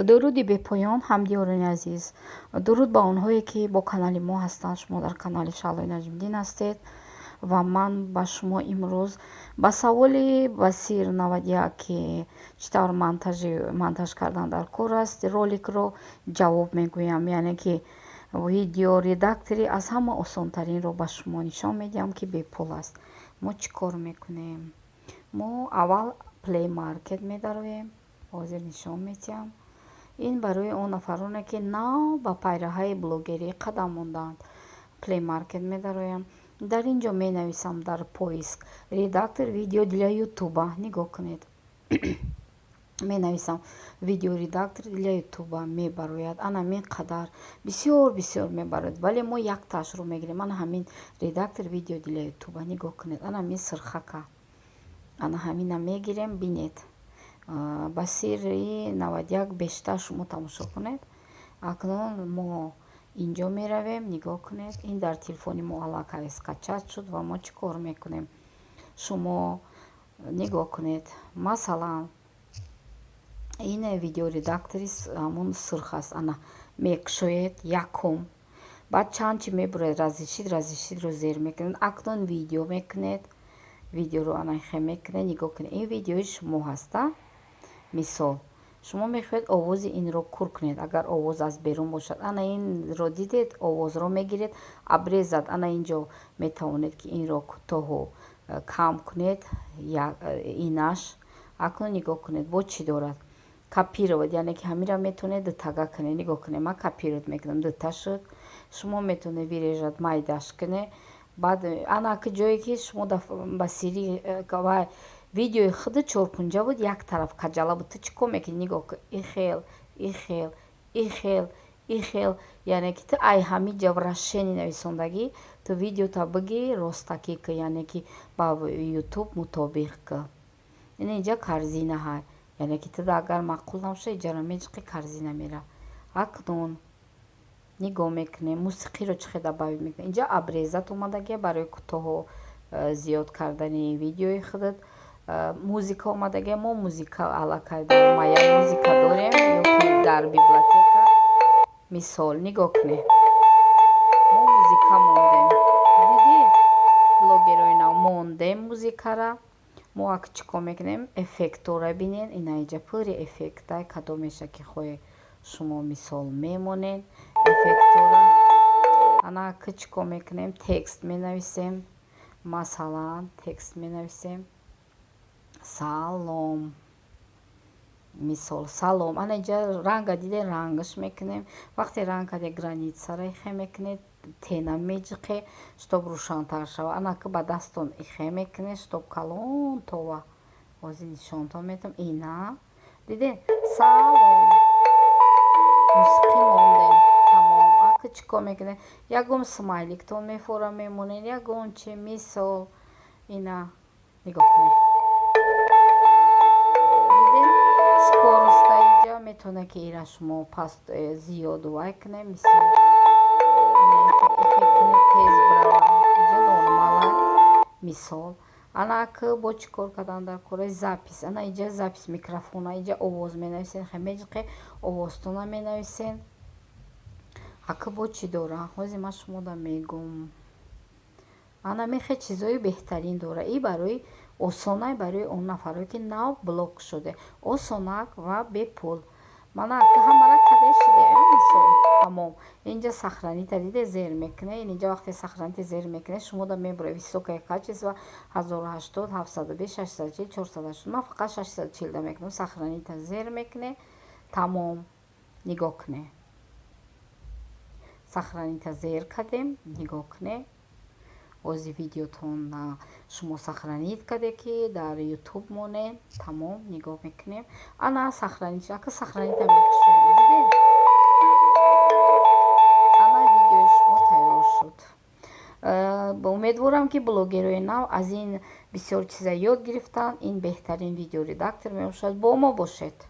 Дуруди бепоён, ҳамдиёрони азиз! Дуруд ба онҳое, ки бо канали мо ҳастанд. Шумо дар канали Шаҳлои Наҷмиддин ҳастед ва ман ба шумо имрӯз ба саволи Басир 91, ки чӣ тавр монтаж кардан дар кор аст роликро, ҷавоб мегӯям. Яъне ки видеоредактори аз ҳама осонтаринро ба шумо нишон медиҳам, ки бепул аст. Мо чӣ кор мекунем? Мо аввал Play Market медароем, ҳозир нишон медиҳам. Ин барои он нафароне, ки нав ба пайраҳаи блогерӣ қадам мондаанд. Play Market медароям, дар ин ҷо менависам дар поиск «редактор видео для ютуба». Нигоҳ кунед, менависам «видеоредактор для ютуба», мебарояд. Ана ҳамин қадар бисёр бисёр мебарояд, вале мо яктаашро мегирем. Ана ҳамин «редактор видео для ютуба», нигоҳ кунед, ана ҳамин сирхака, ана ҳамина мегирем. Бинед, Басири 91, бештар шумо тамошо кунед. Акнун мо инҷо меравем. Нигоҳ кунед, ин дар телефони мо аллакай скачать шуд ва мо чӣ кор мекунем? Шумо нигоҳ кунед, масалан, ин видеоредактори ҳамун сурх аст. Ана мекушоед якум, баъд чанд чи мебурояд: «Разрешить», «Разрешить» ро зер мекунед. Акнун видео мекунед, видеоро ана хе мекунед. Нигоҳ кунед, ин видеои шумо ҳаста. Мисол, шумо мехоҳед овози инро кур кунед. Агар овоз аз берун бошад, ана инро дидед, овозро мегиред, обрезать. Ана инҷо метавонед, ки инро кӯтоҳу кам кунед инаш. Акнун нигоҳ кунед, бо чӣ дорад: копировать, яъне ки ҳаминро метавонед дутага кунед. Нигоҳ кунед, ман копировать мекунам, дута шуд. Шумо метавонед вырезать, майдаш кунед. Баъд ана ки ҷое ки шумо ба сири вай видеои худу чоркунҷа буд, як тараф каҷала буд, ту чӣ кор мекунӣ? Нигоҳ кун, и хел, и хел, и хел, и хел, яъне ки ту ай ҳамин ҷа вращение нависондагӣ, ту видеота бигӣ, ростакӣ ки, яъне ки ба Ютуб мутобиқ ки. Ин инҷа корзина ҳай, яъне ки ту агар маъқул набошад, иҷара меҷиқи, корзина мера. Акнун нигоҳ мекунем, мусиқиро чӣ хел добавить мекунем. Инҷа обрезать омадагия барои кӯтоҳу зиёд кардани видеои худат. Музыка омадагия. Мо музыка аллакай дар моя музыка дорем ёки дар библиотека. Мисол, нигоҳ кунед, мо музыка мондем. Дидӣ, блогерои нав, мондем музыкара. Мо ак чӣ кор мекунем? Эффектора бинед, ина иҷа пури эффекта, кадомеша ки хоҳед шумо, мисол, мемонед эффектора. Ана ки чӣ кор мекунем? Текст менависем. Масалан, текст менависем, салом, мисол, салом. Ана инҷа ранга диде, рангаш мекунем. Вақте ранг кардед, границара ихе мекунед, тень а меҷиқе, чтоб рӯшантар шавад. Ана ки ба дастон ихе мекунед, чтоб калон това. Ҳозир нишонтон медиҳам. Ина дидед, салом, мусиқӣ мондем, тамом. Аки чӣ кор мекунед? Ягон смайликтон мефора, мемонед, ягон чи, мисол, ина нигоҳ кунед, дидед, скорость а иҷа метавонед, ки ира шумо паст, зиёд вай кунед. Мисол, ихе кунед, тез бирава. Иҷа нормала. Мисол, ана ак бо чӣ кор кардан дар кораи запись? Ана иҷа запись микрофона, иҷа овоз менависед, хе меҷиқе, овозтона менависед. Ака бо чӣ дора? Ҳозир ман шумода мегӯм. Ана мехе чизои беҳтарин дора. И барои осонай, барои он нафарое, ки нав блог шуде, осонак ва бепул. Мана ҳамара каде шиде, мисол, тамом. Инҷа сохранить а диде, зер мекунед. Инҷа вақте сохранить а зер мекунед, шумода мебурояд высокое качество 1080, 720, 640, 480. Ман фақат 640 да мекунам. Сохранить а зер мекунед, тамом. Нигоҳ кунед, сохранить а зер кардем. Нигоҳ кунед, ози видеотон шумо сохранить карде, ки дар Ютуб монед. Тамом, нигоҳ мекунем. Ана сохранить, ака сохранить а мекушоем. Дидед, ана видеои шумо тайёр шуд. Умедворам, ки блогерои нав аз ин бисёр чиза ёд гирифтанд. Ин беҳтарин видеоредактор мебошад. Бо мо бошед.